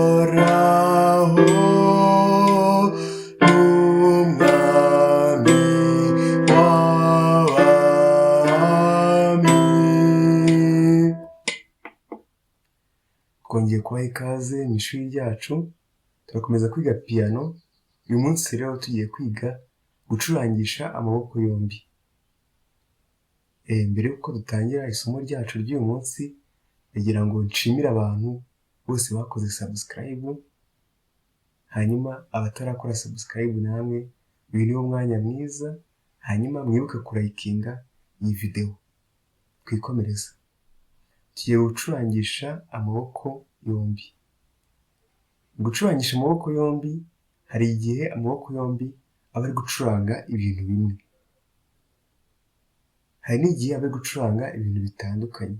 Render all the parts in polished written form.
Uhoraho n'Umwami w'abami. Twongeye kubaha ikaze mu ishuri ryacu, turakomeza kwiga piyano. Uyu munsi rero tugiye kwiga gucurangisha amaboko yombi. Mbere y'uko dutangira isomo ryacu ry'uyu munsi, ndagira ngo nshimire abantu bose bakoze subscribe, hanyuma abatarakora subscribe namwe uyu niwo mwanya mwiza, hanyuma mwibuke kurayikinga iyi videwo. Twikomereze. Tugiye gucurangisha amaboko yombi. Gucurangisha amaboko yombi, hari igihe amaboko yombi aba ari gucuranga ibintu bimwe, hari n'igihe aba ari gucuranga ibintu bitandukanye.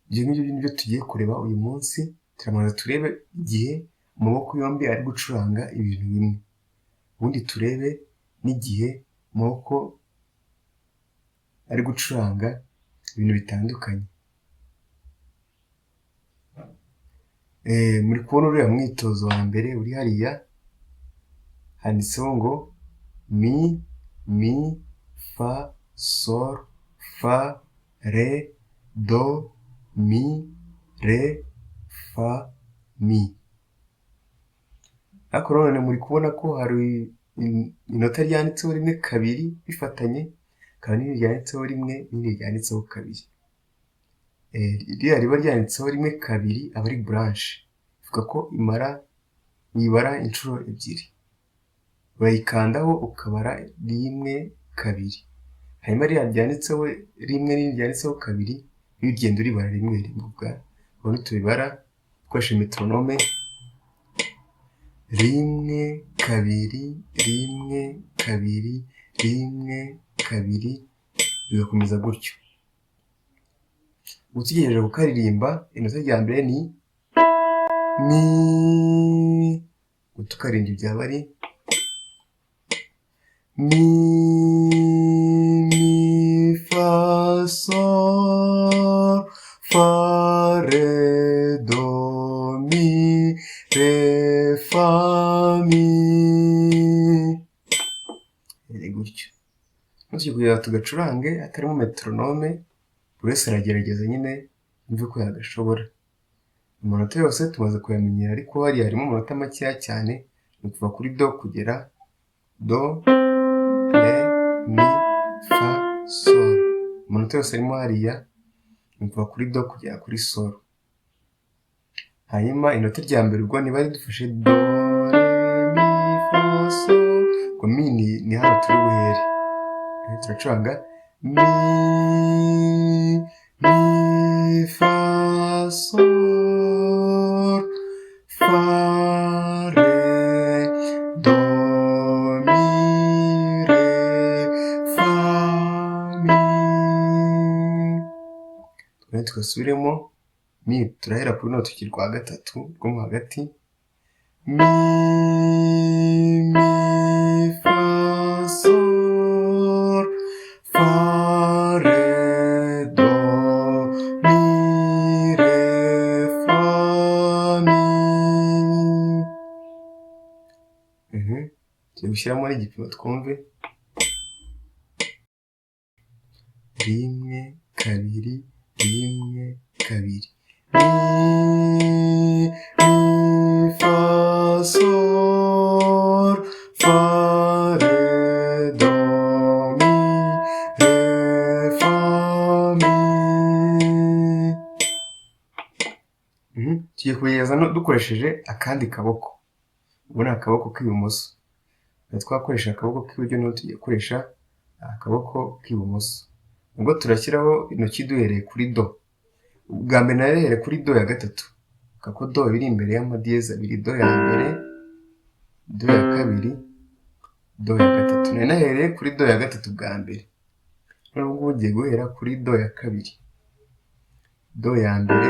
Ibyo ngibyo nibyo tugiye kureba uyu munsi. Turabanza turebe igihe amaboko yombi ari gucuranga ibintu bimwe, ubundi turebe n'igihe amaboko ari gucuranga ibintu bitandukanye. Muri kubona uriya mwitozo wa mbere uri hariya, handitseho ngo mi, mi, fa, sol, fa, re, do, mi, re, fa, mi. Ariko nanone muri kubona ko hari inota ryanditseho rimwe kabiri bifatanye, hakaba n'irindi ryanditseho rimwe n'irindi ryanditseho kabiri. Ririya riba ryanditseho rimwe kabiri aba ari branche, bivuga ko imara uyibara inshuro ebyiri. Urayikandaho ukabara rimwe kabiri, hanyuma ririya ryanditseho rimwe n'irindi ryanditseho kabiri, iyo ugenda uribara rimwe rimwe. Ubwo tubibara dukoresheje metronome: rimwe kabiri, rimwe kabiri, rimwe kabiri, bigakomeza gutyo. Utegereje kukaririmba, inota rya mbere ni mi, tukaririmbye byaba ari mi, mi, fa, sol, fa, re, do, mi, re, fa, mi. Ni gutyo. Tugiye kugira tugacurange hatarimo metronome, buri wese aragerageza nyine yumve ko yagashobora. Amanota yose tumaze kuyamenyera, ariko hariya harimo amanota makeya cyane, ni ukuva kuri do kugera do, re, mi, fa, sol. Amanota yose arimo hariya ni ukuva kuri do kugera kuri sol. Hanyuma inota rya mbere ubwo niba ridufashe do, re, mi, fa, sol, ubwo mi ni hano turi buhere. Turacuranga mi, mi, fa, sol, fa, re, do, mi, re, fa, mi. Twongere tugasubiremo mi, turahera kuri runo rutoki rwa gatatu rwo mo hagati: mi, mi, fa, sol, fa, re, do, mi, re, fa, mi. Tugiye gushyiramo n'igipimo twumve: rimwe kabiri, rimwe kabiri, mi, mi, fa, sol, fa, re, do, mi, re, fa, mi. Tugiye kubigerageza dukoresheje akandi kaboko. Ubu ni akaboko k'ibumoso. Twakoresha akaboko k'iburyo, noneho tugiye gukoresha akaboko k'ibumoso. Ubwo turashyiraho intoki duhereye kuri do. Ubwa mbere nahereye kuri do ya gatatu, kuko do iri imbere y'amadiyezi abiri: do ya mbere, do ya kabiri, do ya gatatu. Nari nahereye kuri do ya gatatu bwa mbere, none ubu ngubu ngiye guhera kuri do ya kabiri. Do ya mbere,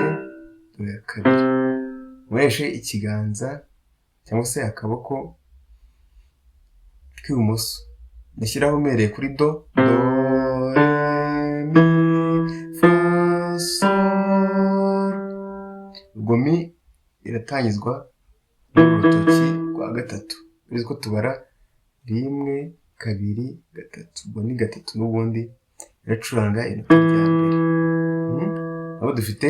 do ya kabiri. Nkoreshe ikiganza cyangwa se akaboko k'ibumoso, ndashyiraho mpereye kuri do: do, re, mi, fa, sol. Ubwo mi iratangizwa n'urutoki rwa gatatu. Uretse ko tubara 1, 2, 3. Ubwo ni 3 n'ubundi iracuranga inota rya mbere. Aho dufite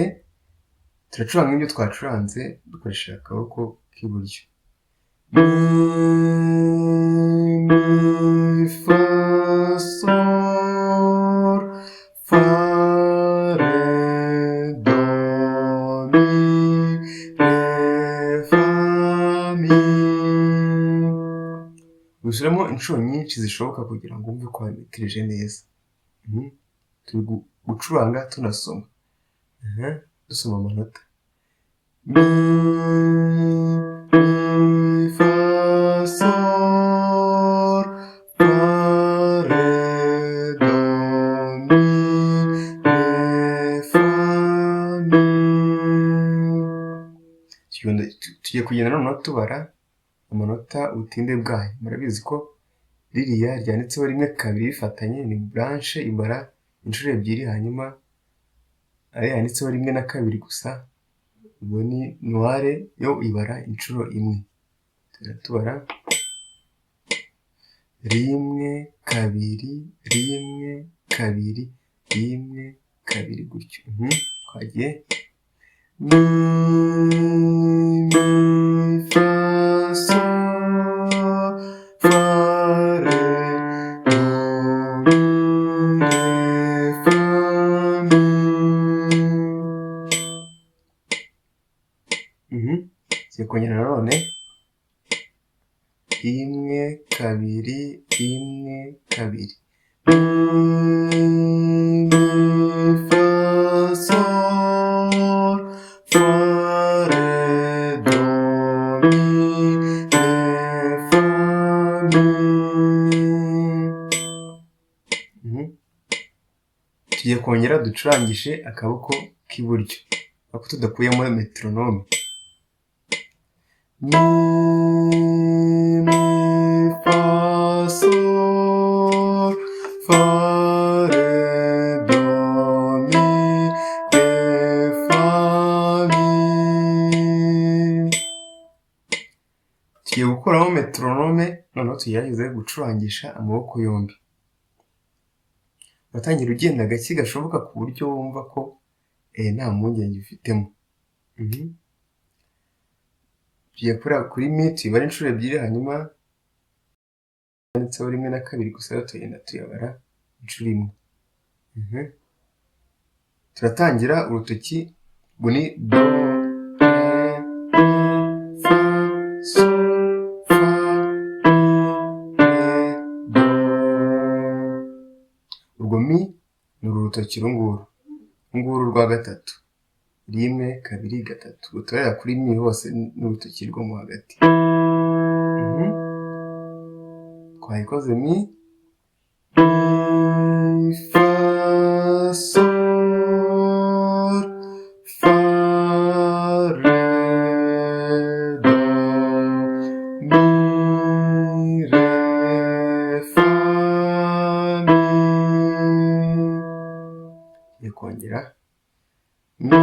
turacuranga ibyo twacuranze dukoresheje akaboko k'iburyo. Mi, mi, fa, sol, fa, re, do, mi, re, fa, mi. Ushyiramo inshuro nyinshi zishoboka kugira ngo wumve ko wabitirije neza. Turi gucuranga tunasoma. Dusoma amanota. Mi, mi, fa, sol, fa, re, do, mi, re, fa, mi. Tugiye kugenda noneho tubara amanota ubutinde bwayo. Murabizi ko ririya ryanditseho 1 2 bifatanye ni branche ibara inshuro 2, hanyuma ari yanditseho 1 na 2 gusa, ubwo ni noire yo ibara inshuro 1. Tubara 1 2 1 2 1 2 gutyo. Twagiye. Mi, mi, fa, sol, fa, re, do, mi, re, fa, mi. Tugiye kongera nanone 1 2 1 2. Mi, mi, fa, sol, fa, re, do, mi, re, fa, mi. Tugiye kongera ducurangishe akaboko k'iburyo ariko tudakuyemo metronome. Mi, mi, fa, sol, fa, re, do, mi, re, fa, mi. Tugiye gukuramo metronome noneho tugerageze gucurangisha amaboko yombi. Uratangira ugenda gake gashoboka ku buryo wumva ko nta mpungenge ufitemo. Tugiye kuri mi tuyibara inshuro 2, hanyuma yanditseho 1 na 2 gusa, tugenda tuyabara inshuro 1. Turatangira urutoki ubwo ni do, re, mi, fa, sol, fa, mi, re, do. Urwo mi ni uru rutoki uru nguru rwa gatatu. 1 2 3. Uturera kuri mi hose n'urutoki rwo mo hagati. Twayikoze mi, mi, fa, sol, fa, re, do, mi, re, fa, mi. Tugiye kongera mi,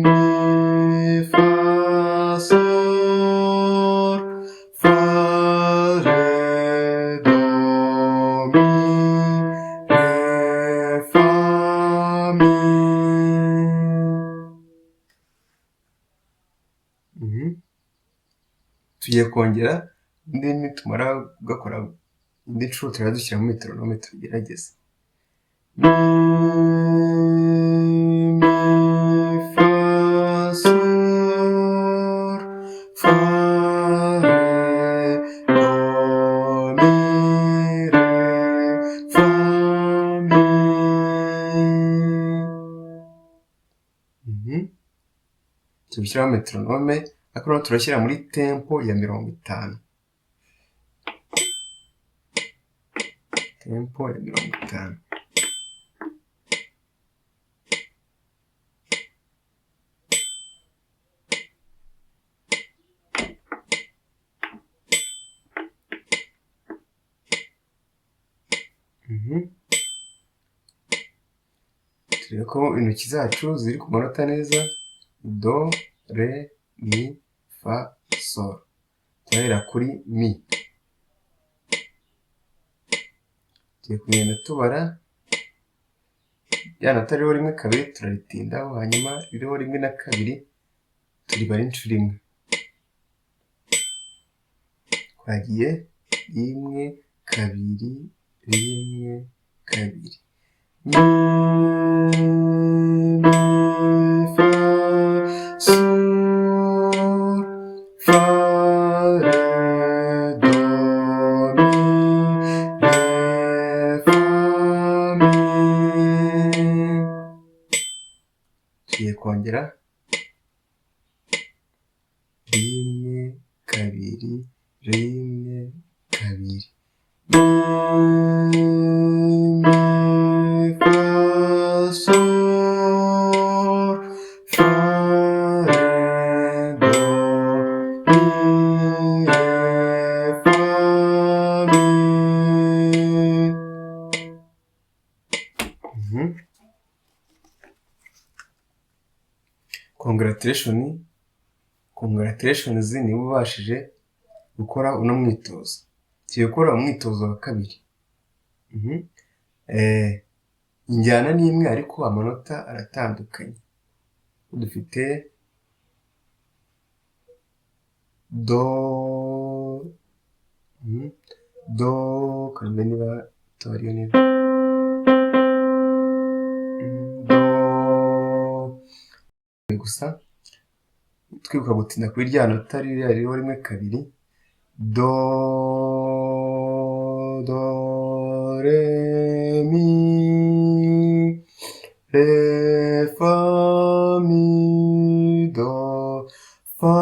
mi, fa, sol, fa, re, do, mi, re, fa, mi. Tugiye kongera indi nitumara gukora indi nshuro turajya dushyiramo metronome tugerageze. Mi, mi, fa, sol, fa, re, do, mi, re, fa, mi. Tubishyiraho metronome ariko noneho turashyira muri tempo ya 50. Tempo ya 50. Turebe ko intoki zacu ziri ku manota neza. Do, re, mi, fa, sol. Turahera kuri mi. Tugiye kugenda tubara ya nota ririho rimwe kabiri turaritindaho, hanyuma ririho rimwe na kabiri turibara inshuro imwe. Twagiye rimwe kabiri rimwe kabiri. Mi, mi, fa, sol, fa, re, do, mi, re, fa, mi. Tugiye kongera rimwe kabiri rimwe kabiri. Mi, mi, fa, sol, fa, re, do, mi, re, fa, mi. Congratulations, congratulations niba ubashije gukora uno mwitozo. Tugiye gukora umwitozo wa kabiri. Injyana ni imwe ariko amanota aratandukanye. Dufite do, do, karame niba do ariyo neza. Do gusa twibuka gutinda kuri rya nota ririya ririho rimwe kabiri. Do, do, re, mi, re, fa, mi, do, fa,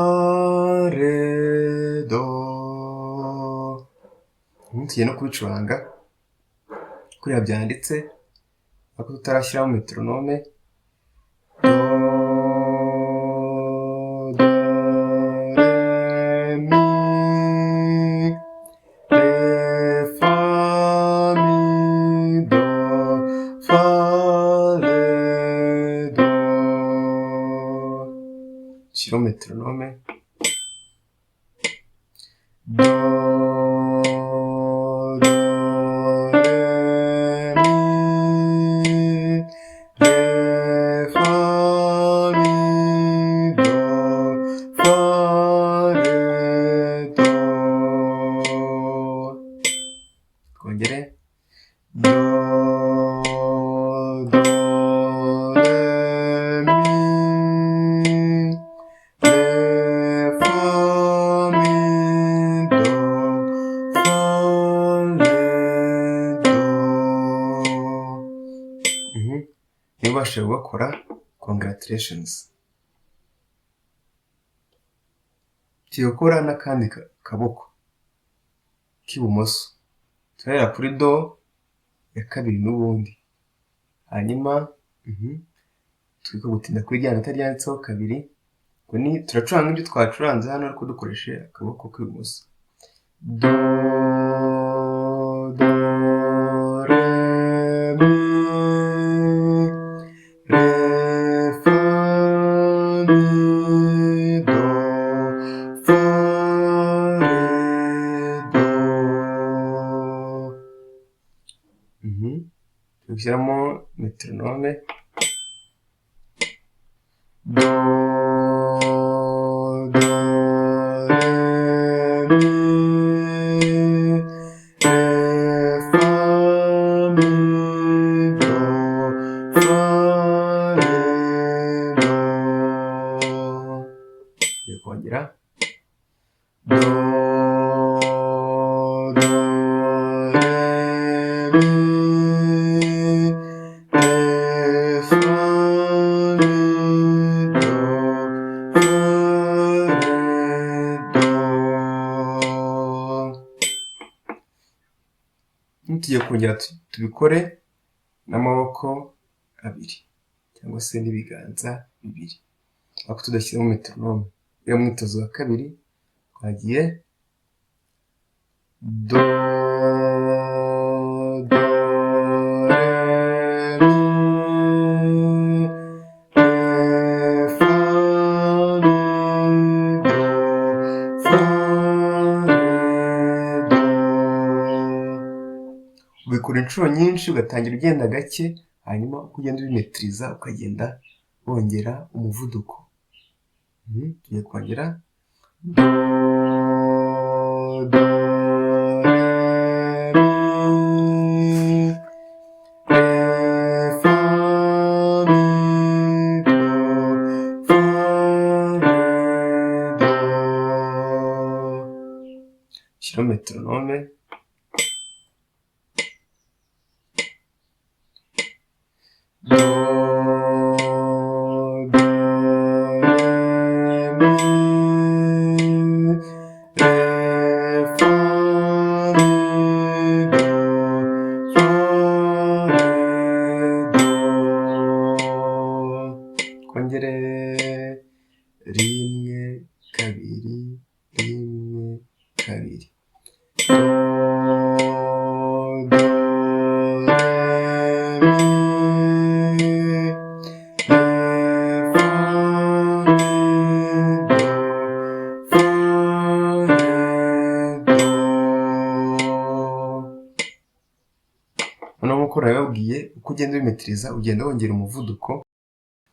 re, do. Tugiye no kubicuranga kuriya byanditse ariko tutarashyiramo metronome. Do, do, re, mi, re, fa, mi, do, fa, re, do. Shyiraho metronome. Do, do, re, mi, re, fa, mi, do, fa, re, do. Twongere. Do, do, re, mi, re, fa, mi, do, fa, re, do. Niba ubashije kugakora, congratulations. Tugiye gukora n'akandi kaboko k'ibumoso. Turahera kuri do ya kabiri n'ubundi, hanyuma twibuke gutinda kuri rya nota ryanditseho kabiri. Turacuranga ibyo twacuranze hano ariko dukoresheje akaboko k'ibumoso. Do, do, re, mi, re, fa, mi, do, fa, re, do. Tugushyiramo metronome. Do, do, re, mi, re, fa, mi, do, fa, re, do. Tugiye kongera. Do, do, re, mi, re, fa, mi, do, fa, re, do. Tugiye kongera tubikore n'amaboko abiri cyangwa se n'ibiganza bibiri, ariko tudashyiramo metronome. Uriya mwitozo wa kabiri twagiye. Do, do, re, mi, mwinshi, ugatangira ugenda gake, hanyuma uko ugenda ubimetiriza ukagenda wongera umuvuduko. Tugiye kongera do, do, re, mi, re, fa, mi, do, fa, re, do. Shyiraho metronome. Do, do, re, mi, re, fa, mi, do, fa, re, do. Kongere rimwe, kabiri, rimwe, kabiri. Do, do, re, mi, re, fa, mi, do, fa, re, do. Noneho nk'uko nabibabwiye, uko ugenda ubimetiriza ugenda wongera umuvuduko,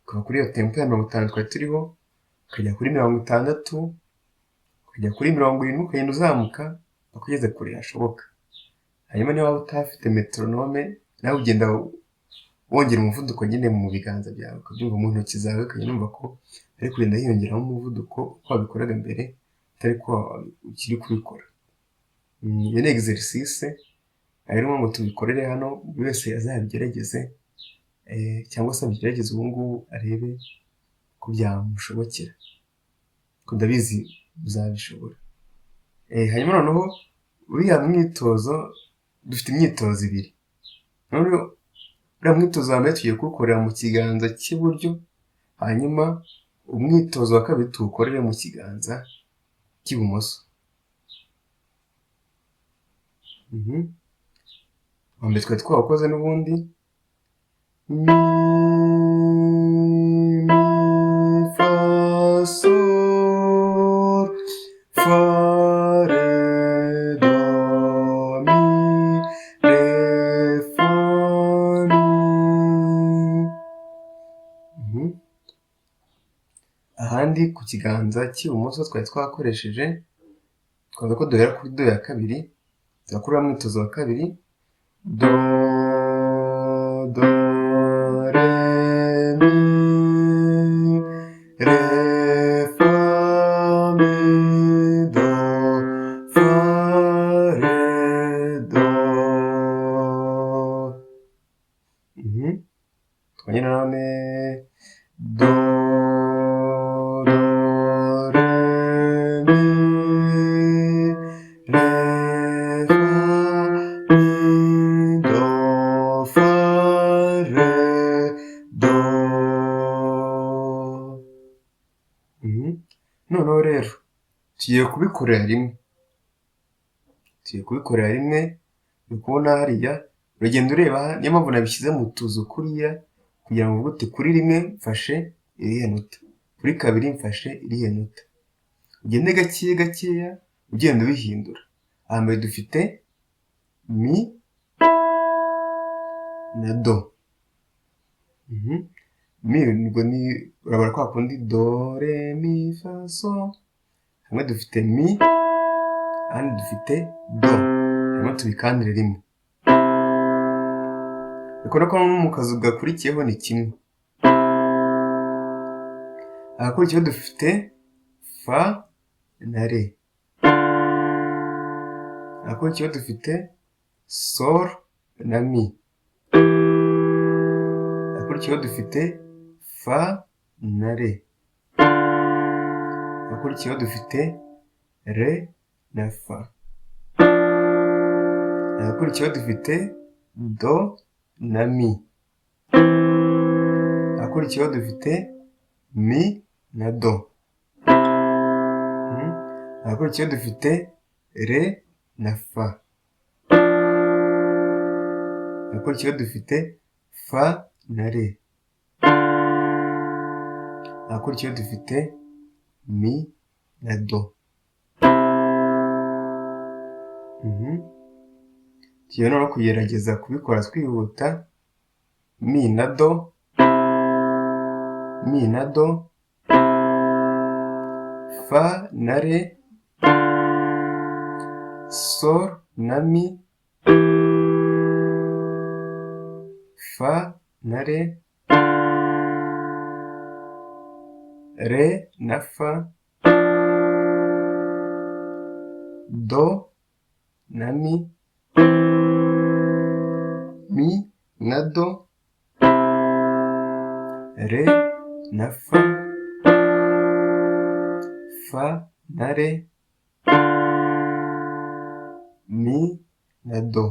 ukava kuri iyo tempo ya 50 twari turiho, ukajya kuri 60, ukajya kuri 70, ukagenda uzamuka mpaka ugeze kure hashoboka. Hanyuma niba waba utafite metronome, nawe ugenda wongera umuvuduko nyine mu biganza byawe, ukabyumva mu ntoki zawe, ukagenda wumva ko ari kugenda hiyongeramo umuvuduko uko wabikoraga mbere, atari ko ukiri kubikora. Iyo ni exercice, rero ngo tubikorere hano, buri wese azabigerageze, cyangwa se abigerageze ubu ngubu arebe ko byamushobokera. Ko ndabizi muzabishobora. Hanyuma noneho uriya mwitozo, dufite imyitozo ibiri. Noneho uriya mwitozo wa mbere tugiye kuwukorera mu kiganza cy'iburyo, hanyuma umwitozo wa kabiri tuwukorere mu kiganza cy'ibumoso. Uwa mbere twari twawukoze n'ubundi. Mi, mi, fa, sol, fa, re, do, mi, re, fa, mi. Ahandi ku kiganza cy'ibumoso twari twakoresheje, twavuga ko duhera kuri do ya kabiri, tugakora umwitozo wa kabiri, do, do, re, mi, re, fa, mi, do, fa, re, do. Twongere nanone do, do, re, mi, re, fa, mi, do, fa, re, do. Noneho rero tugiye kubikorera rimwe, tugiye kubikorera rimwe. Uri kubona hariya, uragenda ureba, niyo mpamvu nabishyize mu tuzu kuriya, kugira ngo uvuge uti kuri rimwe mfashe irihe nota, kuri kabiri mfashe irihe nota. Ugende gake gakeya ugenda ubihindura. Ahambere dufite mi na do. Mi ubwo ni urabara kwa kundi do, re, mi, fa, sol. Hamwe dufite mi, ahandi dufite do, hanyuma tubikandire rimwe. Urabona ko no mu kazu gakurikiyeho ni kimwe. Ahakurikiyeho dufite fa na re. Ahakurikiyeho dufite sol na mi. Ahakurikiyeho dufite fa na re. Ahakurikiyeho dufite re na fa. Ahakurikiyeho dufite do na mi. Ahakurikiyeho dufite mi na do. Ahakurikiyeho dufite re na fa. Ahakurikiyeho dufite fa na re. Ahakurikiyeho dufite mi na do. Tugiye noneho kugerageza kubikora twihuta. Mi na do, mi na do, fa na re, sol na mi, fa na re, re na fa, do na mi, mi na do, re na fa, fa na re, mi na do.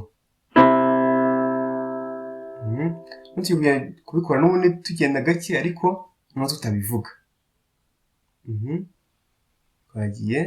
Tugiye kubikora n'ubundi tugenda gake ariko noneho tutabivuga. Twagiye.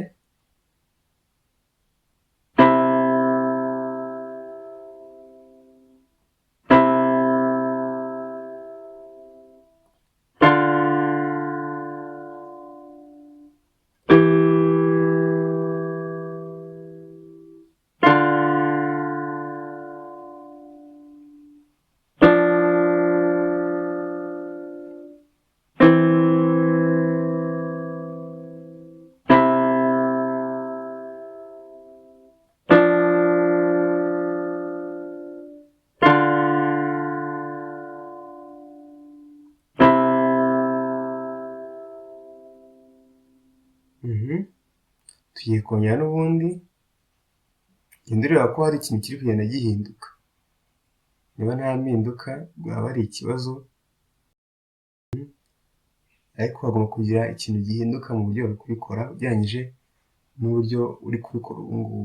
Tugiye kongera n'ubundi, genda ureba ko hari ikintu kiri kugenda gihinduka. Niba nta mpinduka rwaba ari ikibazo, ariko hagomba kugira ikintu gihinduka mu buryo uri kubikora ugereranyije n'uburyo uri kubikora ubu ngubu.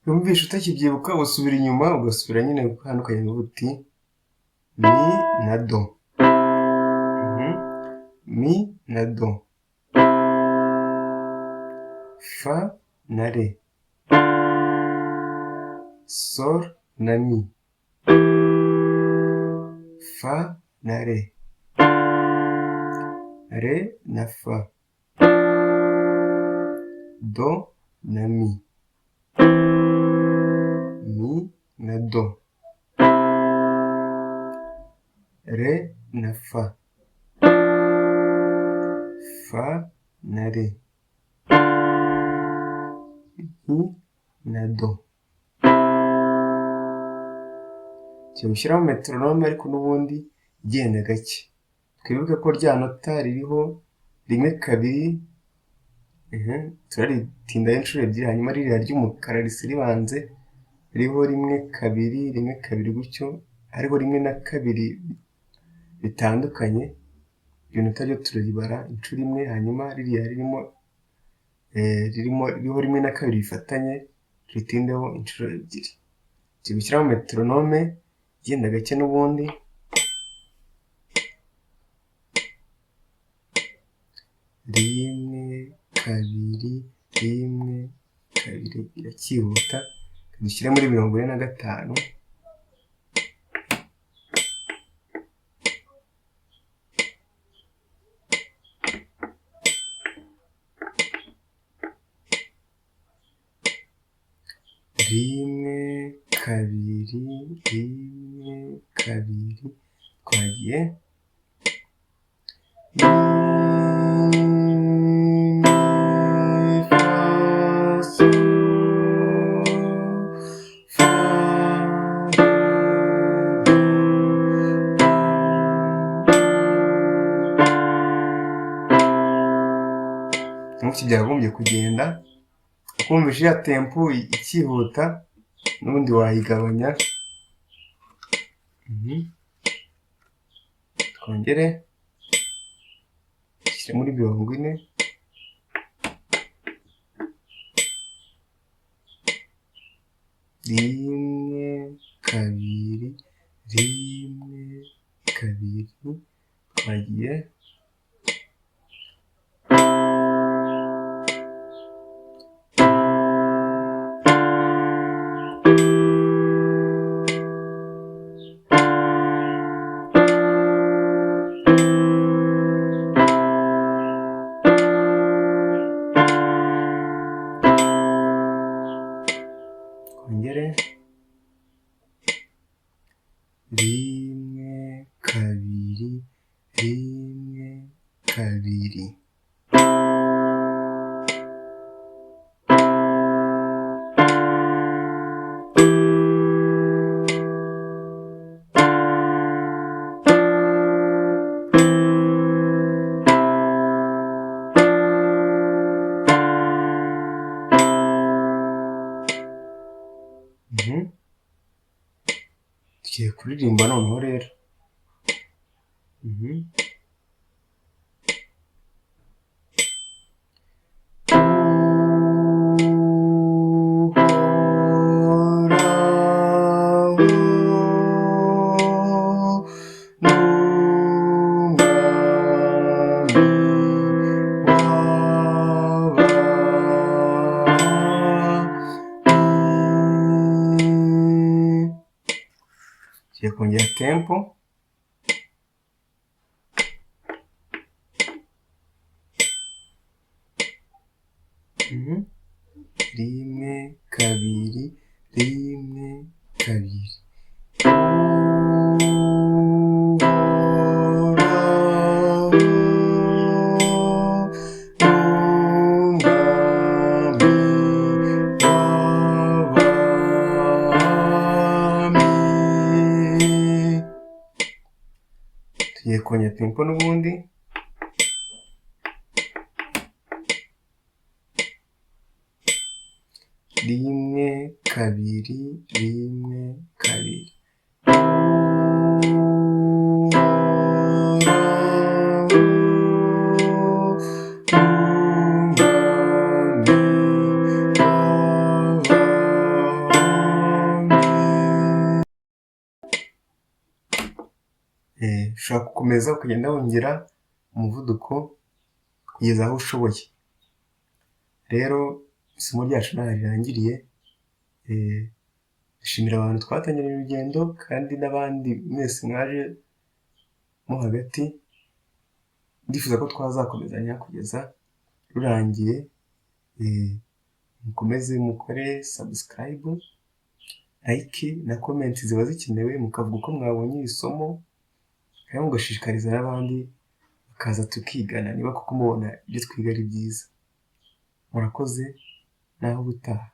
Wumvishe utakibyibuka usubira inyuma ugasubira nyine hano ukagenda uti mi na do, mi na do, fa na re, sol na mi, fa na re, re na fa, do na mi, mi na do, re na fa, fa na re, mi na do. Tugiye gushyiraho metronome ariko n'ubundi igenda gake. Twibuke ko rya nota ririho rimwe kabiri, turaritindaho inshuro ebyiri, hanyuma ririya ry'umukara risiribanze ririho rimwe kabiri, rimwe kabiri gutyo, hariho rimwe na kabiri bitandukanye. Iryo nota ryo turaribara inshuro imwe, hanyuma ririya ririmo ririho rimwe na kabiri bifatanye turitindeho inshuro ebyiri. Tugiye gushyiraho metronome igenda gake n'ubundi. Rimwe kabiri, rimwe kabiri, irakihuta. Dushyire muri 45. Rimwe kabiri, rimwe kabiri, twagiye. Mi, fa, sol, fa, re, do. Nk'uko byakagombye kugenda, ukumvisha iriya tempo ikihuta, n'ubundi wayigabanya. Twongere dushyire muri 40. Rimwe kabiri, rimwe Twagiye. Twongere. 1 2 1 2. Tugiye kuririmba noneho rero. Uhoraho n'Umwami w'abami. Tugiye kongera tempo. 1 2 1 2. Uhoraho n'Umwami w'abami. Tugiye kongera tempo n'ubundi. 1 2 1 2. Ushobora gukomeza ukagenda wongera umuvuduko kugeza aho ushoboye. Rero isomo ryacu ntaho rirangiriye. Ndashimira abantu twatangiranye urugendo kandi n'abandi mwese mwaje mo hagati. Ndifuza ko twazakomezanya kugeza rurangiye. Mukomeze mukore subscribe, like na comment ziba zikenewe, mukavuga uko mwabonye iri somo, kandi mugashishikariza n'abandi bakaza tukigana niba koko mubona ibyo twiga ari byiza. Murakoze, naho ubutaha.